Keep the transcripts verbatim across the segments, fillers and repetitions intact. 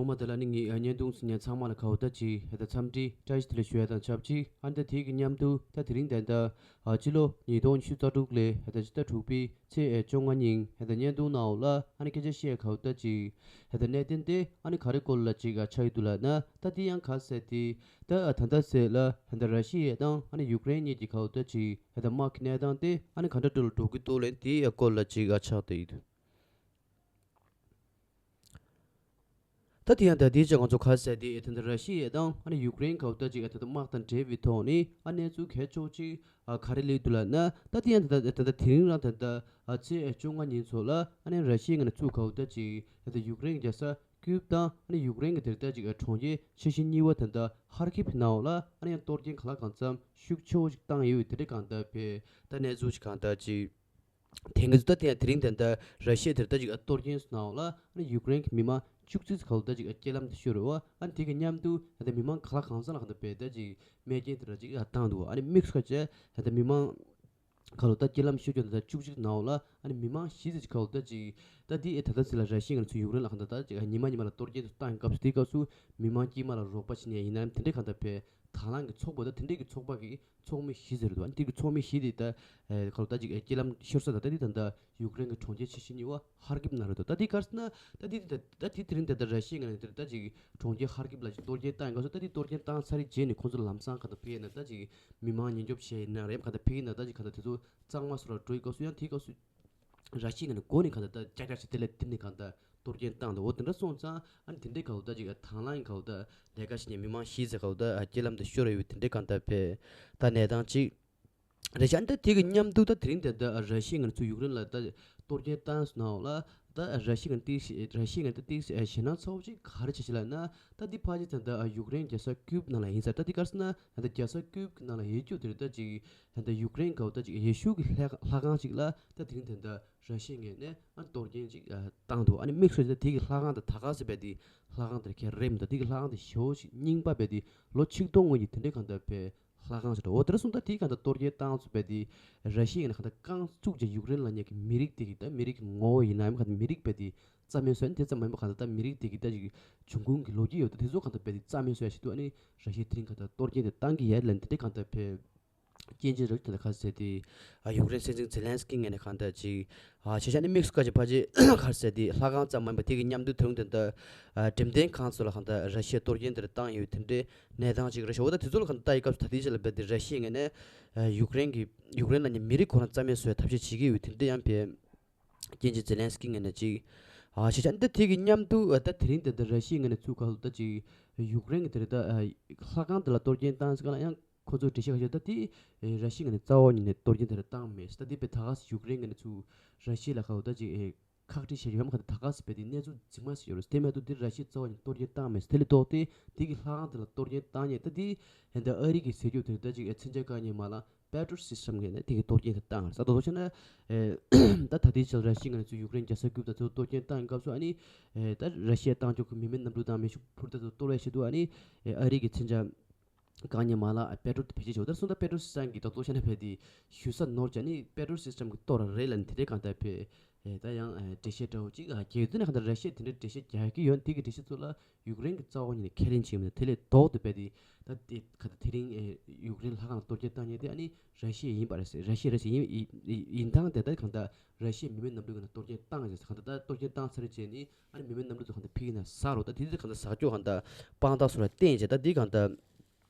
མ་དེ་ལ་ནི་ངས་བརྙན་ཐུང་གཟིགས་མཁན་ཚང་མ་ལ་ག་བོ་ད་ཅིག་ཧེ་ད་འཚམས་འདྲི་བཀྲ་ཤིས་བདེ་ལེགས་ཞུ་ཡ་དང་ཆབས་ཅིག་ཨ་ནི་ད་དེ་གི་མཉམ་དུ་ད་དེ་རིང་ད་ལྟ་ཨ་ཕྱི་ལོ་ཉིས་སྟོང་ཉི་ཤུ་རྩ་དྲུག་ལོའི་ཧེ་ད་ཕྱི་ཟླ་དྲུག་པའི་ཚེས་བཅོ་ལྔ་ཉིན་ཧེ་ད་བརྙན་ཐུང་ནང་ལ་ཨ་ནི་སྐད་ཆ་བཤད་ཡ་ག་བོ་ད་ཅིག་ཧེ་ད་གནད་དོན་དེ་ཨ་ནི་ག་རེ་སྐོར་ལ་ཅིག་ཨ་ཆགས་ཡོད་འདུག་ལབ་ན། ད་དེ་ཡང་ག་ཟེར་དེ་ད་ཨ་ད་ལྟ་ཟེར་ལ་ཧེ་ད་ར་ཤི་ཡ་དང་ཨ་ནི་ཡུཀ་རེན་གཉིས་ཀྱི་ག་བོ་ད་ཅིག་ཧེ་ད་དམག་གི་གནས་སྟངས་དེ་ཨ་ནི་ག་འདྲ་འགྲོ་ལ་འགྲོ་གི་འདུག་ལབ་དེའི་སྐོར་ལ་ཅིག་ཨ་ཆགས་བསྡད་ཡོད་འདུག་ད་དེ་ཡང་ད་ལྟའི་ཆ་ང་ཚོ་ག་ཟེར་དེ་ད་ལྟ་ར་ཤི་ཡ་དང་ཨ་ནི་ཡུཀ་རེན་ག་བོ་ད་ཅིག་ཨ་ད་ལྟ་དམག་དང་འབྲེལ་བའི་ཐོག་ནས་ཨ་གནས་ཚུལ་གལ་ཆེ་བོ་ཅིག་ཨ་ག་རེ་སླེབས་འདུག་ལབ་ན། ད་དེ་ཡང་ད་ལྟ་ད་ལྟ་དེ་རིང་རང་ད་ལྟ་ཨ་ཚེས་བཅོ་ལྔ་ཉིན་ཚོ་ལ་ཨ་ནི་ར་ཤི་ཡའི་ངོས་ནས་ཚུར་ག་བོ་ད་ཅིག་ད་ལྟ་ཡུཀ་རེན་གྱི་རྒྱལ་ས་ཀིབ་དང་ཨ་ནི་ཡུཀ་རེན་གྱི་དེར་ད་ཅིག་ཨ་གྲོང་ཁྱེར་ཆེ་ཤོས་གཉིས་པ་ད་ལྟ་ཧར་ཀིབ་ནང་ལ་ཨ་ནི་ཡང་གཏོར་སྐྱོན་གང་ལ་གང་འཚམ་ཤུགས་ཆེ་བོ་ཞིག་བཏང་ཡོད་དེ་འདྲ་གང་ལྟར་བས་ད་གནས་ཚུལ་ཞིག་གང་ལྟར་ཅིག་དེང་གི་ད་དེ་དེ་རིང་དེ་འདྲ་ར་ཤི་ཡ་དེར་ད་ཅིག་གཏོར་སྐྱོན་སོང་ལ་ཨ་ནི་ཡུཀ་རེན་གྱི་མི་མང་བཅུ་གཅིག་ག་ལོ་ད་ཅིག་རྐྱེན་ལམ་དུ་ཤོར་བ། ཨ་ནི་དེ་གི་མཉམ་དུ་ད་མི་མང་ག་ལ་གང་ས་ལ་གང་ད་བས་ད་ཅིག་རྨས་སྐྱོན་དེ་འདྲ་ཅིག་བཏང་འདུག་ཨ་ནི་དམིགས་སུ་བཀར་བྱས་ད་མི་མང་ག་ལོ་ད་རྐྱེན་ལམ་ཤོར་རྒྱུ་ད་བཅུ་གཅིག་ནང་ལ་ཨ་ནི་མི་མང་བཞི་ཙམ་ཅིག་ག་ལོ་ད་ཅིག་ད་དེ་ད་ལྟ་ཟེར་ལ་ར་ཤི་ཡ་ང་ཚོ་ཡུཀ་རེན་ལ་གང་ད་ད་ཅིག་ཉི་མ་ཉི་མ་ལ་གཏོར་སྐྱོན་དུ་བཏང་སྐབས་སུ་དེ་སྐབས་སུ་མི་མང་དཀྱིལ་མ་ལ་རོགས་པ་བྱེད་མཁན་ཡིན་ནའང་དེ་འདྲའི་གང་ད་བས་དང་བླངས་ཀྱི་ཚོགས་པ་ད་དེ་འདྲའི་གི་ཚོགས་པ་གི་ཚོགས་མི་བཞི་ཟེར་འདུག་ཨ་ནི་དེ་གི་ཚོགས་མི་བཞི་དེ་ད་ཨེ་ག་ལོ་ད་ཅིག་ཨེ་རྐྱེན་ལམ་ཤོར་ས་ད་ད་དེ་ད་ད་ཡུཀ་རེན་གྱི་གྲོང་ཁྱེར་ཆེ་ཤོས་གཉིས་པ་ཧར་ཀིབ་ནང་རེད་འདུག་ད་དེ་ག་རེ་ཟེར་ན་ད་དེ་ད་ད་དེ་དེ་རིང་ད་ད་ར་ཤི་ཡའི་ངོས་ནས་དེ་ད་ཅིག་གྲོང་ཁྱེར་ཧར་ཀིབ་ལ་ཅིག་གཏོར་སྐྱོན་བཏང་ཡོད་སྐབས་སུ་ད་དེ་གཏོར་སྐྱོན་བཏང་ཚར་རེད་རྗེས་ནས་ཁོང་ཚོ་ལམ་སང་ག་ད་ཕེབས་ན་ད་ཅིག་མི་མང་ཉེན་སྐྱོབ་བྱས་ཡིན་ན་རེད་ག་ད་ཕེབས་ཡིན་ན་ད་ཅིག་ག་ད་དེ་ཚོ་གཙང་མ་སོགས་ལ་འགྲོ་ཡི་སྐབས་སུ་ཡང་དེའི་སྐབས་སུ། ར་ཤི་ཡའི་ངོས་ནས་འགོ་ནས་གང་ལྟར་ད་ཀྱག་ཀྱག་བྱས་དེ་ལས་དེ་ནས་གང་ལྟར་གཏོར་སྐྱོན་བཏང་འདུག་འོ་དེ་འདྲ་སོང་ཙང་ཨ་ནི་དེ་འདྲའི་གང་ལྟར་ཅིག་དང་བླངས་གང་ལྟར་ལས་ཀ་བྱེད་མཁན་མི་མང་བཞི་ཙམ་གང་ལྟར་རྐྱེན་ལམ་དུ་ཤོར་ཡོད་དེ་འདྲའི་གང་ལྟར་བས་ད་གནས་སྟངས་ཅིག་རེད་ཤག་ཨ་ནི་ད་དེ་གི་མཉམ་དུ་ད་དེ་རིང་དེ་ད་ར་ཤི་ཡའི་ངོས་ནས་ཚུར་ཡུཀ་རེན་ལ་ད་གཏོར་སྐྱོན་བཏང་སོང་ནའང་ལ་ད་ར་ཤི་ཡའི་ངོས་ནས་ཏིག་ར་ཤི་ཡའི་ངོས་ནས་ད་ཏིག་ཞེད་སྣང་ཚ་པོ་ཅིག་ག་རེ་བྱས་ཤག་ལབ་ན། ད་འདི་ཕལ་ཆེར་ད་ལྟ་ཡུཀ་རེན་རྒྱལ་ས་ཀིབ་ནང་ལ་ཡིན་ས། ད་འདི་ག་རེ་ཟེར་ན་ད་ལྟ་རྒྱལ་ས་ཀིབ་ནང་ལ་ཡོད་རྒྱུ་དེ་རེད། ད་ཅིག་ད་ལྟ་ཡུཀ་རེན་ག་བོ་ད་ཅིག་ཡེ་ཤུ་གི་ལྷ་ལྷ་ཁང་ཅིག་ལ་ད་དེ་རིང་ད་ལྟ་ར་ཤི་ཡའི་ངོས་ནས་ཨ་གཏོར་སྐྱོན་ཅིག་བཏང་འདུག་ཨ་ནི་དམིགས་སུ་ད་དེ་གི་ལྷ་ཁང་དང་ད་ག་ཟེར་བས་དེ་ལྷ་ཁང་དེ་ག་རེ་མི་འདུག་དེ་གི་ལྷ་ཁང་དེ་ཞེ་པོ་ཞིག་རྙིང་པ་བས་དེ་ལོ་ཆིག་སྟོང་སྔོན་གྱི་དེ་འདྲའི་གང་ལྟར་བས་ལྷ་ཁང་ཞིག་འདུག་འོ་དེ་འདྲ་སོང་ཙང་ད་དེ་གང་ལྟར་གཏོར་སྐྱོན་བཏང་ཚུལ་བས་དེ་ར་ཤི་ཡའི་ངོས་ནས་གང་ལྟར་རྐང་བཙུགས་ཀྱི་ཡུཀ་རེན་ལ་ཉེ་གི་མི་རིགས་དེ་གི་ད་མི་རིགས་ཀྱི་ངོ་བོ་ཡིན་ན་ཡང་གང་ལྟར་མི་རིགས་བས་དེ་རྩ་མེད་བཟོས་ནས་དེ་ཙམ་མ་ཡིན་པ་གང་ལྟར་ད་མི་རིགས་དེ་གི་ད་ཅིག་འབྱུང་ཁུངས་ཀྱི་ལོ་རྒྱུས་ཡོད་དེ་དེ་ཚོ་གང་ལྟར་བས་དེ་རྩ་མེད་བཟོས་ཡ་ཞིག་འདུག་ཨ་ནི་ར་ཤི་ཡས་དེ་རིང་གང་ལྟར་གཏོར་སྐྱོན་དེ་བཏང་གི་ཡོད་ལབ་ནས་དེ་འདྲའི་གང་ལྟར་བས་རྐྱེན་ཅན་རབ་ད་ལྟ་ག་ཟེར་དེ་ཨ་ཡུཀ་རེན་སྲིད་འཛིན་ཛེ་ལན་སི་ཀི་ངོས་ནས་གང་ལྟར་ཅིག་ཨ་ཆེ་ཆ་ནི་དམིགས་སུ་བཀར་གྱི་ཕལ་ཆེར་ག་ཟེར་དེ་ལྷ་ཁང་ཙམ་མ་ཡིན་པ་དེ་གི་མཉམ་དུ་དེ་རིང་དེ་འདྲ་ཨ་འགྲེམས་སྟོན་ཁང་ཚོ་ལ་གང་ལྟར་ར་ཤི་ཡས་གཏོར་སྐྱོན་དེ་འདྲ་བཏང་ཡོད་དེ་འདྲའི་གནས་སྟངས་ཅིག་རེད་ཤག་འོ་ད་དེ་ཚོ་ལ་གང་ལྟར་ལྟ་ཡི་སྐབས་སུ་ད་ལྟའི་ཆ་ལ་བས་དེ་ར་ཤི་ཡའི་ངོས་ནས་ཨ་ཡུཀ་རེན་གྱི་ཡུཀ་རེན་ལ་ནི་མི་རིགས་ཁོ་རང་རྩ་མེད་བཟོ་བའི་ཐབས་ཤེས་བྱེད་ཀྱི་ཡོད་དེ་འདྲ་ཡང་བས། རྐྱེན་ཅན་ཛེ་ལན་སི་ཀི་ངོས་ནས་ཅིག་ཨ་ཤེས་བྱ་འདི་དེ་གི་མཉམ་དུ་ཨ་ད་དེ་རིང་དེ་འདི་ར་ཤི་ཡའི་ངོས་ནས་ཚུར་ག་ལ་ད་ཅིག་ཡུཀ་རེན་གྱི་དེ་རེད་ད་ཨ་ལྷ་ཁང་དེ་ལ་གཏོར་སྐྱོན་བཏང་ཟེར་ག་ལ་ཡང་ཁོ་ཚོས་འགྲེལ་བཤད་ག་ཤོད་ད་དེ་ཨེ་ར་ཤི་ཡའི་ངོས་ནས་རྩ་བ་ཉིད་ནས་གཏོར་སྐྱོན་དེ་རེད་བཏང་མེད་ཟེར། ད་དེ་བས་ད་ག་སེ་ཡུཀ་རེན་ངོས་ནས་ཚུར་ར་ཤི་ཡ་ལ་ག་ལ་ད་ཅིག་ཨེ་ཁག་དཀྲི་བྱས་ཡོད་མ་ག་ད་ག་སེ་བས་དེ་གནས་ཚུལ་རྫུན་མ་ཞིག་ཡོད་རེད། དེ་མ་གཏོགས་དེ་ར་ཤི་ཡས་རྩ་བ་ཉིད་གཏོར་སྐྱོན་བཏང་མེད་ཟེར། དེ་ལས་ལྡོག་སྟེ་དེ་གི་ལྷ་ཁང་དེ་ལ་གཏོར་སྐྱོན་བཏང་ཉེ་ད་དེ་ཧེ་ད་ཨ་རི་གི་ཟེར་རྒྱུ་དེ་རེད་ད་ཅིག་ཨེ་མཚོན་ཆ་བཀག་ཉེས་མ་ལག་པེ་ཊྲིའོཊ་སིས་ཊམ་ངོས་ནས་དེ་གི་གཏོར་སྐྱོན་དེ་བཏང་ཟེར། ད་དོ་བྱས་ན་ཨེ་ད་ད་ལྟའི་ཆར་ར་ཤི་ཡའི་ངོས་ནས་ཚུར་ཡུཀ་རེན་རྒྱལ་ས་ཀིབ་དང་ཚུར་གཏོར་སྐྱོན་བཏང་སྐབས་སུ་ཨ་ནི་ཨེ་ད་ར་ཤི་ཡས་བཏང་ཕྱོགས་ཀྱི་མི་མེད་གནམ་གྲུ་དང་མེ་ཤུགས་འཕུར་མདའ་ཚོ་གཏོར་བའི་ཆེད་དུ་ཨ་ནི་ཨེ་ཨ་རི་གི་མཚོན་ཆ་བཀག་ཉེས་མ་ལག་པེ་ཊྲོལ་དེ་བེད་སྤྱོད་བྱེད། འོ་ད་སོང་ད་པེ་ཊྲོལ་སི་སི་ཊམ་གྱི་ད་དོ་བྱས་ན་བས་དེ་ཞུ་ས་ནོར་བྱས་ནི་པེ་ཊྲོལ་སི་སི་ཊམ་གྱི་གཏོར་ར་རེད་ལབ་ནས་དེ་འདྲའི་གང་ལྟར་བས་ཨེ་ད་ཡང་ཨེ་འགྲེལ་བཤད་འདྲ་བོ་ཅིག་ཨ་རྒྱག་དུས་ན་གང་ལྟར་ར་ཤི་ཡས་དེ་འདྲའི་འགྲེལ་བཤད་རྒྱག་གི་ཡོད། དེ་གི་འགྲེལ་བཤད་ཚོ་ལ་ཡུཀ་རེན་གྱི་རྩ་བ་ཉིད་ནས་ཁས་ལེན་བྱེད་མི་འདུག་དེ་ལས་ལྡོག་སྟེ་བས་དེ་ད་དེ་ག་ད་དེ་རིང་ཨེ་ཡུཀ་རེན་ལྷ་ཁང་ལ་གཏོར་སྐྱོན་བཏང་མཁན་དེ་ཨ་ནི་ར་ཤི་ཡས་ཡིན་པ་རེད་ཟེར། ར་ཤི་ཡས་རེད་ཟེར་ཡིན་ཡིན་ཡིན་སྟངས་དེ་ད་གང་ལྟར་ར་ཤི་ཡས་མི་མེད་གནམ་གྲུའི་ངོས་ནས་གཏོར་སྐྱོན་བཏང་ཟེར། གང་ལྟར་ད་གཏོར་སྐྱོན་བཏང་ཚར་རྗེས་ནི་ཨ་ནི་མི་མེད་གནམ་གྲུ་ཚོ་གང་ལྟར་ཕུད་ཀྱི་ན་ཟ་རོ། ད་དེ་ཚོ་གང་ལྟར་ཟ་ཀྱོག་གང་ལྟར་དཔང་རྟགས་སོགས་ལ་བརྟེན་བྱས་ད་དེ་གང་ལྟར་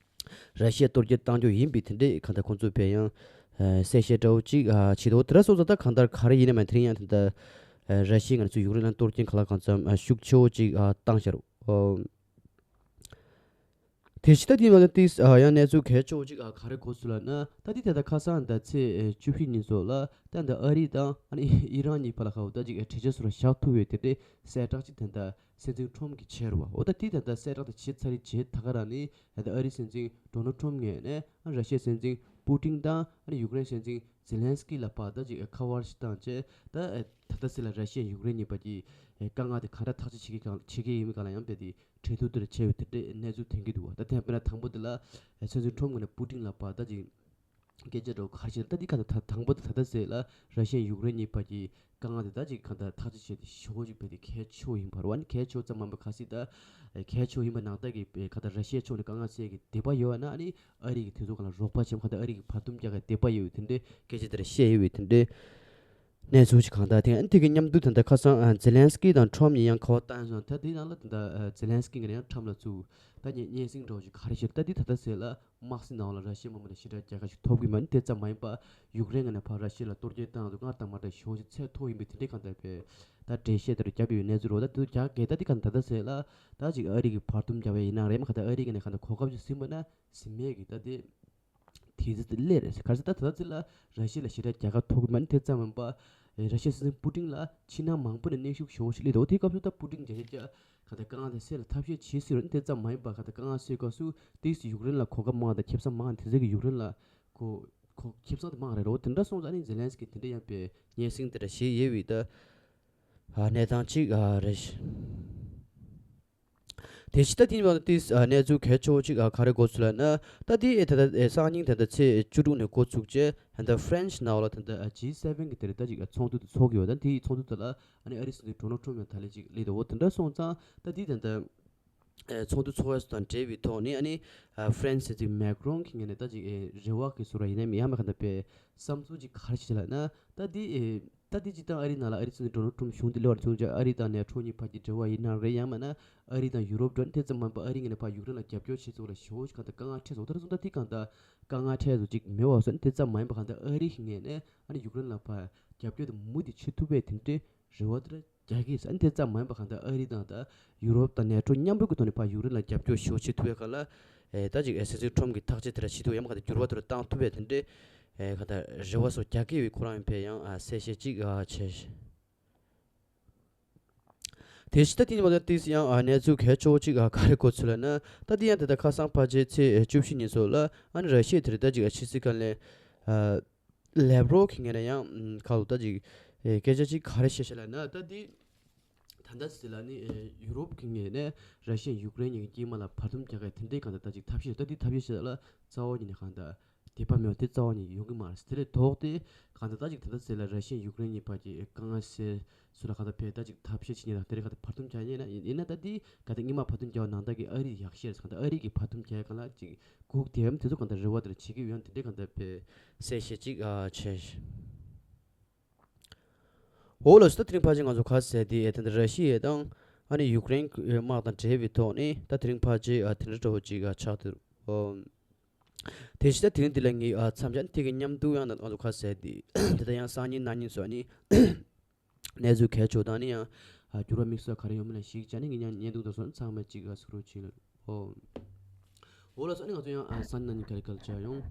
ར་ཤི་ཡས་གཏོར་སྐྱོན་བཏང་རྒྱུ་ཡིན་པའི་དེ་འདྲའི་གང་ལྟར་ཁོང་ཚོས་བས་ཡང་ཨ་གསལ་བཤད་འདྲ་བོ་ཅིག་ཨ་བྱེད་འདུག་དེ་འདྲ་སོང་ཙང་ད་གང་ལྟར་ག་རེ་ཡིན་ན་མ་དེ་རིང་ཡང་དེ་འདྲ་ཨ་ར་ཤི་ཡའི་ངོས་ནས་ཚུར་ཡུཀ་རེན་ལ་གཏོར་སྐྱོན་གང་ལ་གང་འཚམ་ཨ་ཤུགས་ཆེ་བོ་ཅིག་ཨ་བཏང་བཞག་རོགས། ཨོ། དེ་ཕྱི་ད་དེ་ནང་ལ་ཏིས་ཨ་ཡང་གནས་ཚུལ་གལ་ཆེ་བོ་ཅིག་ཨ་ག་རེ་གོ་སོང་ལབ་ན། ད་དེ་ད་ལྟ་ཁ་སང་ད་ཚེས་བཅུ་བཞི་ཉིན་སོགས་ལ་ད་ད་ཨ་རི་དང་ཨ་ནི་ཨི་རན་གཉིས་བར་ལ་ག་བོ་ད་ཅིག་གྲོས་ཆོད་སོགས་ལ་བཞག་ཐུབ་པའི་དེ་འདྲའི་གསལ་བསྒྲགས་ཅིག་ད་ད་སྲིད་འཛིན་ཁྲོམ་གྱིས་བྱས་རེད་བ། འོ་ད་དེ་ད་ད་གསལ་བསྒྲགས་དེ་བྱས་ཚར་རེད་བྱས་ད་ག་རང་ནི་ད་ཨ་རི་སྲིད་འཛིན་ཌོ་ནལ་ཁྲོམ་ངོས་ནས་ཨ་ར་ཤི་ཡའི་སྲིད་འཛིན་པུ་ཏིན་དང་ཨ་ནི་ཡུཀ་རེན་སྲིད་འཛིན་ཛེ་ལན་སི་ཀི་ལ་བར་ད་ཅིག་ཁ་པར་ཞིག་བཏང་བྱས་ད་ད་ལྟ་སྲིད་ལ་ར་ཤི་ཡ་ཡུཀ་རེན་གཉིས་བར་གྱི་དཀའ་ངལ་དེ་ག་འདྲ་ཐག་གཅོད་བྱེད་ཀྱི་གང་བྱེད་ཀྱི་ཡིན་མིན་གང་ལ་ཡང་དཔེ་དེ་གྲོས་བསྡུར་དེར་བྱས་ཡོད་དེ་འདྲའི་གནས་ཚུལ་ཐོན་གྱི་འདུག་བ། ད་ཐེངས་དཔེར་ན་དང་པོ་དེ་ལ་ཨེ་སྲིད་འཛིན་ཁྲོམ་ངོས་ནས་པུ་ཏིན་ལ་བར་ད་ཅིག་ སྐད་ཆ་འདྲ་བོ་ག་རེ་བྱས་ན། ད་འདི་ག་ད་དང་པོ་ད་ད་ལྟ་ཟེར་ལ་ར་ཤི་ཡ་ཡུཀ་རེན་གཉིས་བར་གྱི་དཀའ་ངལ་དེ་ད་ཅིག་ག་ད་ཐག་གཅོད་བྱས་ཏེ་ཞེ་པོ་ཅིག་བྱས་ཏེ་གལ་ཆེ་བོ་ཡིན་པ་རེད་བ། ནི་གལ་ཆེ་བོ་ཙམ་མིན་པ་གལ་སྲིད་ད་གལ་ཆེ་བོ་ཡིན་པ་ནང་ལྟར་གྱི་ག་ད་ར་ཤི་ཡའི་ཕྱོགས་ནས་དཀའ་ངལ་སེལ་གྱི་འདོད་པ་ཡོད་ན། ཨ་ནི་ཨ་རི་གི་དེ་ཚོ་ག་ལ་རོགས་པ་བྱེད། ག་ད་ཨ་རི་གི་བར་འདུམ་རྒྱག་གི་འདོད་པ་ཡོད་དེ་འདྲའི་སྐད་ཆ་དེ་འདྲ་བཤད་ཡོད་པའི་དེ་འདྲའི་གནས་ཚུལ་ཅིག་གང་ལྟར་དེ་ཨ་དེ་གི་མཉམ་དུ་ད་ལྟ་ཁ་སང་ཨ་ཛེ་ལན་སི་ཀི་དང་ཁྲོམ་གཉིས་ཡང་ཁ་པར་བཏང་སོང་། ད་དེའི་ནང་ལ་ད་ལྟ་ཨ་ཛེ་ལན་སི་ཀི་ངོས་ནས་ཡང་ཁྲོམ་ལ་ཚུར་ད་སྙན་སྙན་སེང་འདྲ་བོ་ཞིག་ག་རེ་བཤད། ད་དེ་ད་ལྟ་ཟེར་ལ་དམག་སའི་ནང་ལ་ར་ཤི་ཡའི་དམག་མི་ལ་ཞེ་དྲག་རྒྱལ་ཁ་ཞིག་ཐོབ་གི་མ་རེད། དེ་ཙམ་མ་ཡིན་པ་ཡུཀ་རེན་ངོས་ནས་ཕར་ར་ཤི་ཡ་ལ་གཏོར་སྐྱོན་བཏང་འདུག་སྔར་དང་མ་འདྲ་ཞེ་པོ་ཞིག་ཚད་མཐོ་ཡིན་པའི་དེ་འདྲའི་གང་ལྟར་པའི་ད་འགྲེལ་བཤད་དེ་འདྲ་བརྒྱབ་ཡོད་གནས་ཚུལ་རེད་བ། ད་དེ་ཚོ་རྒྱག་གི་ད་དེ་ག་ད་ལྟ་ཟེར་ལ་ད་ཅིག་ཨ་རི་གི་བར་འདུམ་རྒྱག་པ་ཡིན་ན་རེད། མ་ག་ད་ཨ་རི་གི་ནས་ག་ད་གོ་སྐབས་ཅིག་ཟིན་པ་ན་ཟིན་མེད་ཀྱི་ད་དེ་དེ་ཚོ་དེ་སླེབས་རེད་ཟེར། ག་རེ་ཟེར་ད་ད་ལྟ་ཚོད་ལ་ར་ཤི་ཡ་ལ་ཞེ་དྲག་རྒྱལ་ཁ་ཐོབ་གི་མ་རེད། དེ་ཙམ་མིན་པ་ཨེ་ར་ཤི་ཡའི་སྲིད་འཛིན་པུ་ཏིན་ལ་ཕྱི་ནང་མང་པོ་ནས་གནོན་ཤུགས་ཞེ་པོ་ཞིག་སླེབས་འདུག་དེའི་སྐབས་སུ་ད་པུ་ཏིན་རྒྱ་ཆེ་ཅག་ག་ད་དཀའ་ངལ་དེ་སེལ་ལ་ཐབས་ཤེས་བྱེད་སྲིད་རེད། དེ་ཙམ་མ་ཡིན་པ་ག་ད་དཀའ་ངལ་སེལ་སྐབས་སུ་ཏོག་ཙམ་ཡུཀ་རེན་ལ་གོ་སྐབས་མང་དང་ཁེ་བཟང་མང་། དེ་ཚོ་གི་ཡུཀ་རེན་ལ་གོ་གོ་ཁེ་བཟང་དེ་མང་རེད་རོ། དེ་འདྲ་སོང་ཙང་ནི་ཛེ་ལན་སི་ཀི་དེ་འདྲ་ཡང་པའི་སྙན་སེང་དེ་འདྲ་བྱེད་ཡས་པའི་ད་ཨ་གནས་སྟངས་ཅིག་ཨ་རེད། དེ་ཕྱི་ད་དེ་ནི་ཏིས་ཨ་གནས་ཚུལ་གལ་ཆེ་བོ་ཅིག་ཨ་ག་རེ་འགོ་ཚུགས་ལབ་ན། ད་དེ་ཨེ་ད་ད་ཨེ་སང་ཉིན་ད་ད་ཚེས་བཅུ་དྲུག་ནས་འགོ་ཚུགས་རྗེས་ད་ད་ཧྥ་རན་སི་ནང་ལ་ད་ད་ཨ་ཇི་སེ་བེན་གི་དེ་རེད་ད་ཅིག་ཨ་ཚོགས་འདུ་དེ་ཚོགས་ཀྱི་ཡོད། ད་དེའི་ཚོགས་འདུ་དེ་ལ་ཨ་ནི་ཨ་རིའི་སྲིད་འཛིན་ཌོ་ནལ་ཊམ་ཡང་ད་ལན་ཅིག་སླེབས་འདུག་འོ་དེ་འདྲ་སོང་ཙང་ད་དེ་ད་ད་ཨེ་ཚོགས་འདུ་ཚོགས་ཡས་སུ་དང་འབྲེལ་བའི་ཐོག་ནས་ཨ་ནི་ཨ་ཧྥ་རན་སི་སྲིད་འཛིན་མེག་རོན་གྱི་ངོས་ནས་ད་ཅིག་ཨེ་རེ་བ་གི་བཟོ་འདྲ་ཡིན་ནའི་མིན་ཡང་མིན་ག་ད་པའི་བསམ་ཚུལ་ཅིག་ག་རེ་ཞིག་ལབ་ན། ད་དེ་ཨེ་ད་དེ་སྤྱིར་བཏང་ཨ་རིའི་ནང་ལ་ཨ་རིའི་སྲིད་འཛིན་ཌོ་ནལ་ཊམ་གཞུང་དེ་སླེབས་པ་བྱུང་རྗེས་ཨ་རི་དང་ནེ་ཊོ་གཉིས་བར་གྱི་འབྲེལ་བ་ཡིན་ན་རེད། ཡང་མིན་ན་ཨ་རི་དང་ཡུ་རོབ་འགྲོ་ནི་དེ་ཙམ་མིན་པ་ཨ་རིའི་ངོས་ནས་ཕར་ཡུཀ་རེན་ལ་རྒྱབ་སྐྱོར་བྱེད་ཚུལ་ལ་ཞེ་པོ་ཞིག་གང་ལྟར་དཀའ་ངལ་འཕྲད་སོང་། ད་རེས་ཙང་ད་དེ་གང་ལྟར་དཀའ་ངལ་འཕྲད་ཚུལ་ཅིག་མེད་པ་བཟོ་ནི་དེ་ཙམ་མ་ཡིན་པ་གང་ལྟར་ཨ་རི་གི་ངོས་ནས་ཨ་ནི་ཡུཀ་རེན་ལ་ཕར་རྒྱབ་སྐྱོར་དེ་མུ་མཐུད་བྱེད་ཐུབ་པའི་དེ་འདྲའི་རེ་བ་དེ་རྒྱག་གི་ཡིན་ཟེར། ཨ་ནི་དེ་ཙམ་མ་ཡིན་པ་གང་ལྟར་ཨ་རི་དང་ད་ཡུ་རོབ་དང་ནེ་ཊོ་མཉམ་རུབ་ཀྱི་ཐོག་ནས་ཕར་ཡུཀ་རེན་ལ་རྒྱབ་སྐྱོར་ཞེ་པོ་བྱེད་ཐུབ་པའི་སྒང་ལ་ཨེ་ད་ཅིག་ཨེ་སྲིད་འཛིན་ཊམ་གྱི་ཐག་གཅོད་དེ་འདྲ་བྱེད་ཐུབ་ཡ་མ་ག་དེ་འགྱུར་བ་དེ་འདྲ་བཏང་ཐུབ་པའི་དེ་འདྲའི་ཨེ་ག་ད་རེ་བ་སོགས་རྒྱག་གི་ཡོད་པའི་ཁོ་རང་ཡང་ཕར་ཡང་ཨ་གསལ་བཤད་ཅིག་ཨ་བྱས། དེ་ཕྱི་ད་དེ་ནི་མ་ད་ཏིས་ཡང་ཨ་གནས་ཚུལ་གལ་ཆེ་བོ་ཅིག་ཨ་ག་རེ་འགོ་ཚུགས་ལབ་ན། ད་དེ་ཡང་དེ་ད་ཁ་སང་ཕལ་ཆེར་ཚེས་བཅུ་བཞི་ཉིན་སོགས་ལ་ཨ་ནི་ར་ཤི་ཡའི་དེ་རེད་ད་ཅིག་ཨ་ཕྱི་སྲིད་བཀའ་བློན་ཨ་ལེབ་རོབ་ཀྱི་ངོས་ནས་ཡང་ཁ་ལོ་ད་ཅིག་ཨེ་སྐད་ཆ་ཅིག་ག་རེ་བཤད་ཤག་ལབ་ན། ད་དེ་ད་ལྟ་ཟེར་ལ་ནི་ཨེ་ཡུ་རོབ་ཀྱི་ངོས་ནས་ར་ཤི་ཡ་ཡུཀ་རེན་གཉིས་ཀྱི་དཀྱིལ་མ་ལ་བར་འདུམ་རྒྱག་གི་དེ་འདྲའི་གང་ལྟར་ད་ཅིག་ཐབས་ཤེས། ད་དེ་ཐབས་ཤེས་ཤིག་ལ་རྩ་བ་ཉིད་ནས་གང་ལྟར་དད་པ་མེད་པ་དེ་རྩ་བ་ཉིད་ཡོང་གི་མ་རེད། དེ་ལས་ལྡོག་སྟེ་གང་ལྟར་ད་ཅིག་ད་ལྟ་ཟེར་ལ་ར་ཤི་ཡ་ཡུཀ་རེན་གཉིས་བར་གྱི་དཀའ་ངལ་སེལ་ཚུལ་ལ་གང་ལྟར་ཕར་ད་ཅིག་ཐབས་ཤེས་བྱེད་མཁན་དང་དེ་རིང་གང་ལྟར་བར་འདུམ་རྒྱག་མཁན་ཡིན་ན་ཡིན་ན། ད་དེ་གང་ལྟར་དཀྱིལ་མ་བར་འདུམ་རྒྱག་པ་ནང་ལྟར་གྱི་ཨ་རི་ཡག་ཤོས་རེད། གང་ལྟར་ཨ་རི་གིས་བར་འདུམ་རྒྱག་གང་ལ་ཅིག་སྒུག་བསྡད་ཡམ་དེ་ཚོ་གང་ལྟར་རེ་བ་དེ་འདྲ་བྱེད་ཀྱི་ཡོད་ན་དེ་འདྲའི་གང་ལྟར་ཕར་གསལ་བཤད་ཅིག་ཨ་བྱས། འོ་ལགས་སོ། ད་དེ་རིང་ཕལ་ཆེར་ང་ཚོ་ག་རེ་ཟེར་དེ་ཨེ་ད་ལྟ་ར་ཤི་ཡ་དང་ཨ་ནི་ཡུཀ་རེན་གྱི་དམག་དང་འབྲེལ་བའི་ཐོག་ནས་ད་དེ་རིང་ཕལ་ཆེར་ཨ་དེ་འདྲ་འདྲ་བོ་ཅིག་ཨ་ཆགས་འདུག་འོ། དེ་བཞིན་ད་དེ་རིང་འདི་ལ་ངས་ཨ་མཚམས་བཞག་ནས་དེ་གི་མཉམ་དུ་ཡང་ང་ཚོ་ག་རེ་ཟེར་དེ་འདི་ལྟར་ཡང་སང་ཉིན་གནངས་ཉིན་སོགས་ནི་གནས་ཚུལ་གལ་ཆེ་བ་དང་ནི་ཡང་ཨ་འགྱུར་བ་དམིགས་བསལ་ག་རེ་ཡོང་མིན་ལ་གཞིགས་བྱས་ནས་ངས་ཡང་བརྙན་ཐུང་དང་སོགས་ཚང་མ་ཅིག་ཨ་གཟིགས་རོགས་བྱེད་ལ། འོ། འོ་ལགས་སོ། ཨ་ནི་ང་ཚོ་ཡང་ཨ་སང་ཉིན་གནངས་ཉིན་ག་རེ་ག་རེ་བྱ་ཡོང་།